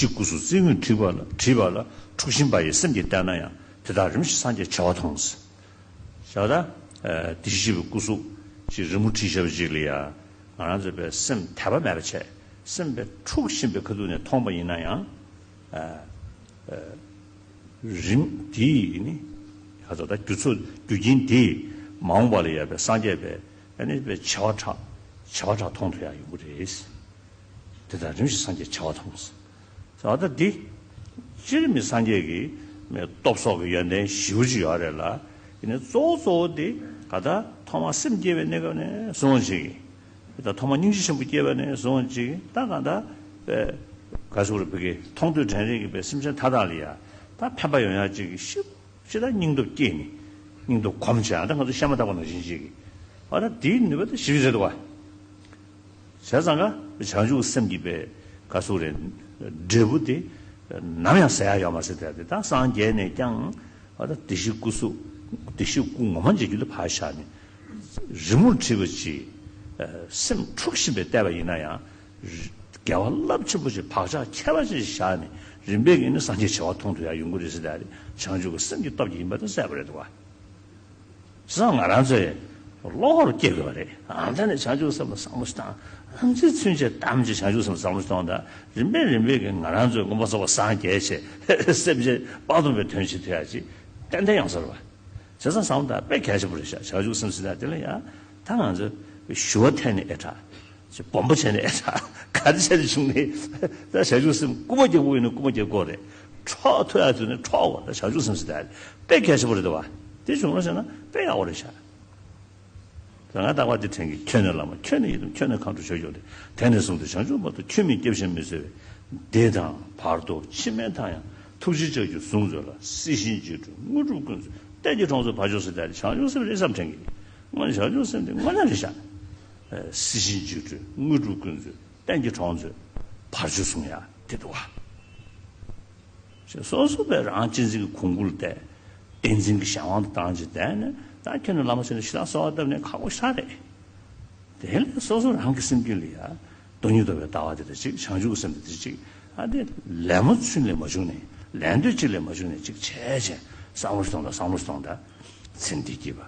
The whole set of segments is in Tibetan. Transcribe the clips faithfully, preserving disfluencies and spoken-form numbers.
ཤེས་སྐུ་གཟུགས་རྩིས་དངོས་བྲིས་པ་ལ་བྲིས་པ་ལ་འཁྲུགས་ཤིང་པ་ཡི་སེམས་ཀྱིས་བལྟས་ན་ཡང་དེ་དག་རིམ་བཞིན་སངས་རྒྱས་བྱེ་བ་མཐོང་། ཞག་ད། དེ་བཞིན་གཤེགས་པའི་སྐུ་གཟུགས་ཅིག་རི་མོ་བྲིས་བཞག་པ་ཅིག་ལ་ཡང་ང་རང་ཚོའི་པའི་སེམས་དད་པ་མེད་པ་བྱས་སེམས་པའི་འཁྲུགས་བཞིན་པའི་ཁ་ཐུག་ནས་མཐོང་པ་ཡིན་ན་ཡང་། རིམ་དེ་ནི་ག་ཚོད་ད་རྒྱུ་ཚོ་རྒྱུ་རྐྱེན་དེ་མ་འོངས་པ་ལ་ཡོད་པའི་སངས་རྒྱས་པའི་ཨ་ནི་པའི་བྱེ་བ་ཕྲག་བྱེ་བ་ཕྲག་མཐོང་ཐུབ་ཡག་ཡོང་གི་རེད། དེ་དག་རིམ་བཞིན་སངས་རྒྱས་བྱེ་བ་མཐོང་། ཟེར་བ་ད་འདི་སྤྱིར་མི་སངས་རྒྱས་ཀྱི་མི་སྟོབས་སོགས་ཀྱི་ཡོན་ཏན་ཞེ་པོ་ཅིག་ཡོད་རེད་ལ། ཡིན་ནའི་གཙོ་བོ་གཙོ་བོ་འདི་ག་ད་ཐོག་མར་སེམས་བསྐྱེད་པའི་གནས་སྐབས་ནས་བཟུང་བ་ཅིག་ད་ཐོག་མར་སྙིང་རྗེ་ཆེན་པོ་སྐྱེས་པ་ནས་བཟུང་བ་ཅིག་ད་ག་ད་པའི་ག་ཟེར་རེད་བོད་ཀྱི་མཐོང་ཐོས་དྲན་རེག་གི་པའི་སེམས་ཅན་མཐའ་དག་ལ་ཡ་ད་ཕན་པ་ཡོང་ཡག་ཅིག་གི་ཤི་ཤི་ད་སྙིང་སྟོབས་སྐྱེས་ནས་སྙིང་སྟོབས་གོམས་བྱས་ད་ང་ཚོ་ཤ་མ་ཐག་པ་ནང་བཞིན་ཅིག་གི་ཨ་ད་དེའི་ནུས་པ་ད་ཞེ་པོ་རེད་འདུག་བ། བྱས་ཙང་ཀ་བྱང་ཆུབ་སེམས་ཀྱི་པའི་ག་ཟེར་རེད་འབྲས་བུ་དེ་ནམ་ཡང་ཟད་ཡག་ཡོད་མ་རེད་དེ་ད་སངས་རྒྱས་ནས་ཀྱང་ཨ་ད་བདེ་གཤེགས་སྐུ་གཟུགས་བདེ་གཤེགས་སྐུ་ངོ་མ་མཇལ་རྒྱུ་དེ་ཕར་བཞག་ནས། རི་མོར་བྲིས་པ་ཅིག་སེམས་འཁྲུགས་བཞིན་པའི་བལྟས་པ་ཡིན་ན་ཡང་། དགེ་བ་རླབས་ཆེན་པོ་ཞིག་བག་ཆགས་ཁྱད་པར་ཅན་ཞིག་བཞག་ནས་རིམ་པས་ཀྱིས་ནི་སངས་རྒྱས་བྱེ་བ་མཐོང་ཐུབ་ཡག་ཡོང་གི་རེད་ཟེར་ད་རེད་བྱང་ཆུབ་ཀྱི་སེམས་ཀྱི་སྟོབས་ཀྱིས་ཡིན་པ་དང་གསལ་པོ་རེད་འདུག་བ། བྱས་ཙང་ང་རང་ཚོས་བློ་ཁོག་སྐྱེ་དགོས་པ་རེད། ཨ་ད་ནི་བྱང་ཆུབ་སེམས་ལ་བསམ་བློ་ཞིག་བཏང་ཨམ་ཅི་ཚུན་ཆད་གཏམ་ཅིག་བྱང་ཆུབ་སེམས་ལ་བསམ་བློ་ཞིག་གཏོང་དང་རིམ་པས་རིམ་པས་ཀྱིས་ང་རང་ཚོའི་མངོན་པར་རྫོགས་པ་སངས་རྒྱས་བྱས་སེམས་ཅན་དཔག་ཏུ་མེད་པའི་དོན་བྱེད་ཐུབ་ཡག་ཅིག་ཏན་ཏན་ཡོང་ས་རེད་བ། བྱས་ཙང་བསམ་བློ་དཔེ་གལ་ཆེན་པོ་རེད་ཤག་བྱང་ཆུབ་སེམས་ཟེར་ན་དེ་ལ་ཡང་ད་ང་ཚོ་ཞུ་བ་འཐེན་ནས་ཨེ་དྲག་ཅིག་སྦོམ་པོ་བྱས་ནས་ཨེ་དྲག་ག་རེ་བྱས་ནས་བྱུང་ནས་ད་བྱང་ཆུབ་སེམས་རྐུན་མ་རྒྱག་དགོས་ཡིན་ན་རྐུན་མ་རྒྱག་དགོས་རེད། འཕྲོག་ཐུབ་ཡག་དུས་ནས་འཕྲོག་དགོས་ད་བྱང་ཆུབ་སེམས་ཟེར་ད་དཔེ་གལ་ཆེན་པོ་རེད་འདུག་བ། དེ་བྱུང་ལ་བྱས་ན་དཔེ་ཡག་པོ་རེད་ཤག་ད་ང་རྟག་པ་འདི་དྲན་གྱི་ཁྱོད་ནི་བླ་མ་ཁྱོད་ནི་ཡི་དམ་ཁྱོད་ནི་མཁའ་འགྲོ་ཆོས་སྐྱོང་སྟེ། དེ་ནས་བཟུང་སྟེ་བྱང་ཆུབ་བར་དུ་ཁྱོད་མི་སྐྱབས་ཤིང་མི་འཚོལ་བས། འདི་དང་བར་དོ་ཕྱི་མའི་མཐའ་ཡང་ཐུགས་རྗེའི་ལྕགས་ཀྱུས་བཟུང་མཛོད་ལ། སྲིད་ཞིའི་འཇིགས་སྐྲོད་དངོས་གྲུབ་ཀུན་སྩོལ་གཏན་གྱི་གྲོང་ཚོའི་བར་ཆོད་ཟེར་ཏེ་བྱང་ཆུབ་སེམས་རེད་བསམ་དྲན་གྱི། དངོས་གནས་བྱང་ཆུབ་སེམས་འདི་དངོས་གནས་རེད་ཤག་སྲིད་ཞིའི་འཇིགས་སྐྲོད་དངོས་གྲུབ་ཀུན་སྩོལ་གཏན་གྱི་གྲོང་ཚོའི་བར་ཆོད་བཟུང་ཡག་དེ་འདུག་བ། ཞེས་སོ་སོ་པས་རང་གཅེས་འཛིན་གྱི་གོང་བུར་བལྟས། བསྟན་འཛིན་གྱི་གཞན་དབང་དུ་བཏང་བྱས་བསྡད་ནས་ད་ཁྱོད་ནི་བླ་མ་ཆེ་ནས་ཞེ་དྲག་གསོལ་བ་བཏབ་ནས་ཁག་པོ་ཞེ་དྲག་རེད། དེ་ལས་སོ་སོ་རང་གི་སེམས་རྒྱུད་ལ་ཡ་སྟོང་ཉིད་རྟོགས་པའི་ལྟ་བ་དེ་དང་གཅིག་བྱང་ཆུབ་ཀྱི་སེམས་དེ་དང་གཅིག་ཨ་དེ་ལད་མོ་ཚུན་ལས་མ་བྱུང་ནས་ལད་འདོད་གཅིག་ལས་མ་བྱུང་ནས་གཅིག་བྱས་བྱས་བསམ་བློ་ཞིག་གཏོང་དང་བསམ་བློ་ཞིག་གཏོང་དང་། ཚེ་འདི་སྐྱིད་པ།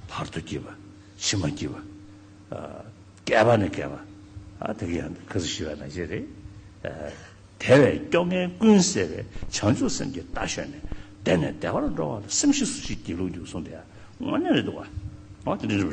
བར་དོ་སྐྱིད་པ། ཕྱི་མ་སྐྱིད་པ། བསྐལ་པ་ནས་བསྐལ་པ། ཨ་དེ་གི་ཡང་ཁ་སུ་ཞུ་བ་ནང་བཞིན་རེད། དེ་བས་སྐྱོ་ངལ་ཀུན་སེལ་བའི་བྱང་ཆུབ་སེམས་ཀྱི་རྟ་ཞོན་ནས། བདེ་ནས་བདེ་བར་འགྲོ་བ་ལ། སེམས་ཤེས་སུ་ཞིག་སྒྱིད་ལུག་འཇུག་གསུངས་ཏེ། དངོས་གནས་རེད་འདུག་བ། འོ་དེ་འདྲ་རེད།